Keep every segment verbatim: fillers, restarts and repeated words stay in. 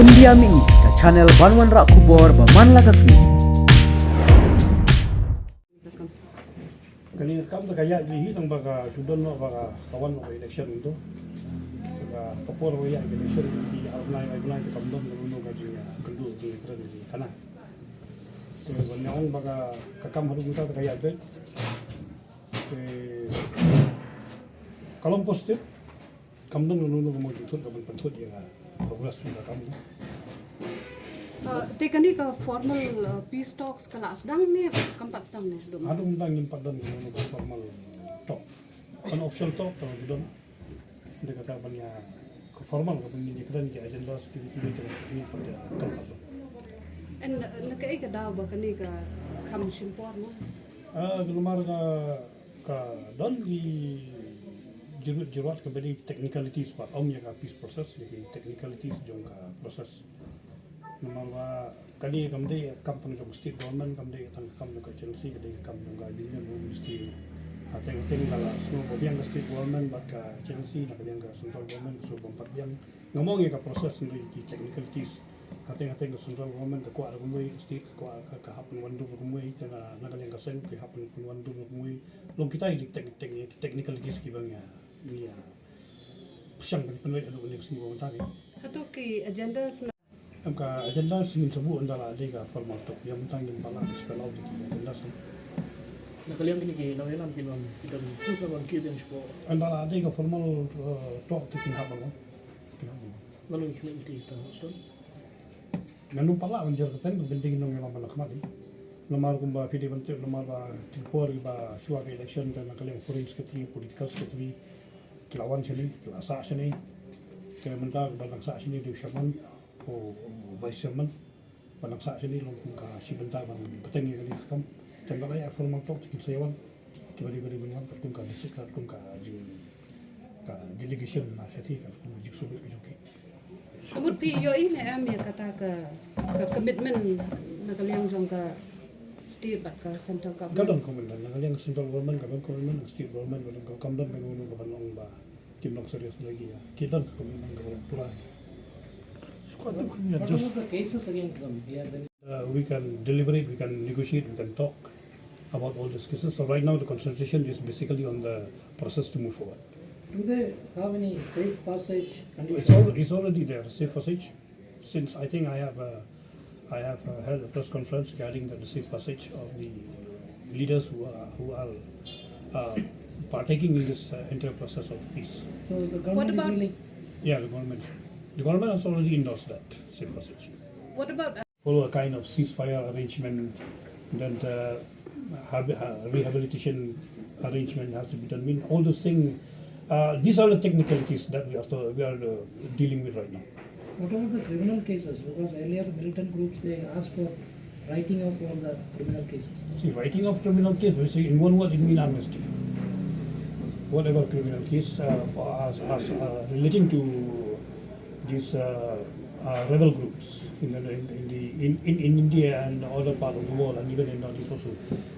India Mih, ka channel ban wanrah khubor ba man la ka sngi. Kane ka kam te ka ïaid hi tang ba ka shu don noh ba ka, ka wan noh ka election to. Ka, ka por ba ïaid ka election ki ar bnai, lai bnai te kam don kano kano ka jingïakynduh jingïakren jingïakana. Te ban ong ba ka, ka kam haduh mynta te ka ïaid beit. Te ka long positive. Kam don kano kano ka mawjud thut ka ban pynthut ïa ka progress jong ka kam. Uh, te kane ka formal, uh, peace talks ka la sdang ne kam pat sdang ne? Haduh mynta ngim pat don kano kano ka formal talk. Unofficial talk ka la don. Te kata ban ïa ka formal ka ban ïa kren ki agenda security meeting ngim pat ïa kam pat don. And, uh, na kaei ka daw ba kane ka kham shim por mo? Ah, ka namar ka Ka don ki jurut jurut ka bad ki technicalities pat, ym ïa ka peace process, ïa ki technicalities jong ka process. Namar ba ka dei kam dei kam tang jong state government, kam dei tang kam jong ka agency, ka dei kam jong ka union ministry. Hateng hateng ka la sngewbha biang ka state government bad ka agency, na ka biang ka central government, ka sngewbha biang. Nga mong ïa ka process ngi ki technicalities. Hateng hateng ka central government ka kwah da kumwei, state ka kwah ka, ka hap pynwandur da kumwei, te na, na ka liang ka seng ka hap pynwandur da kumwei. Long kita ïa ki tec-, tec-, technicalities ki ba ngi ïa, ngi ïa pyrshang ban pynleit haduh ka liang seng ba mynta ki. Hato ki agendas na. Em, ka agendas ngin sa buh ynda la dei ka formal talk. Ïa mynta ngim pat lah ban spell out ïa ki agendas ki. Na ka liang kine ki nongïalam ki don, ki don, ki don, ki don, ki don. Ynda la dei ka formal, eh, talk te kin hap ban wan. Kin hap ban wan. Nga nang ïa khmih mynta, Houston. Nga nang pat lah ban jer kyrteng, ban dei nongïalam ban khmat hi. Namar kumba phi dei ban tip, namar ba ki por kiba shuwa ka election, te na ka liang foreign secretary, political secretary, ki la wan shane, ki la sah shane. Te mynta ba dang sah shane dei u chairman, u, u vice chairman. Ba dang sah shane long kum ka shi bynta ban bteng ïa kane ka kam. Te ba la ïa formal talk te kin sa ïa wan. Kiba dei, ba dei ban wan katkum ka district, katkum ka jing, ka delegation na shatei, katkum ka jingsngewbha ka jong ki. Ka mut phi ïohi ne em ïa kata ka, ka commitment na ka liang jong ka state bad ka central government? Ka don commitment na ka liang central government, ka don commitment na state government, ka don, ka kam don kano kano ka ban ong ba kim long serious lagi ïa. Ki don ka commitment ka ban pura. So, what about the cases against them? Yeah, then Uh, we can deliberate, we can negotiate, we can talk about all these cases. So right now the concentration is basically on the process to move forward. Do they have any safe passage conditions? It's al-, it's already there, safe passage. Since I think I have, uh, I have, uh, held a press conference regarding the, the safe passage of the leaders who are, who are, uh, partaking in this, uh, entire process of peace. So the government is about willing? Yeah, the government. The government has already endorsed that safe passage. What about, uh, follow a kind of ceasefire arrangement, then the habi-, uh, rehabilitation arrangement has to be done. I mean, all those things, uh, these are the technicalities that we are, we are, uh, dealing with right now. What about the criminal cases? Because earlier militant groups, they asked for writing off all the criminal cases. See, writing off criminal case, we say in one word, it means amnesty. Whatever criminal case, uh, for us, us, uh, relating to these, uh, uh, rebel groups in the, in, in the, in, in, in India and other part of the world, and even in Northeast also.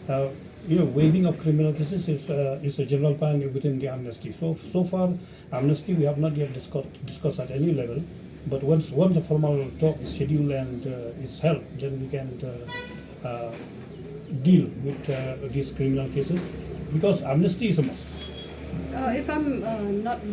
Uh, you know, waiving of criminal cases is, uh, is a general plan within the amnesty. So, so far, amnesty we have not yet discussed, discussed at any level. But once, once a formal talk is scheduled and, uh, is held, then we can, uh, uh, deal with, uh, these criminal cases, because amnesty is a must. Uh, if I'm, uh, not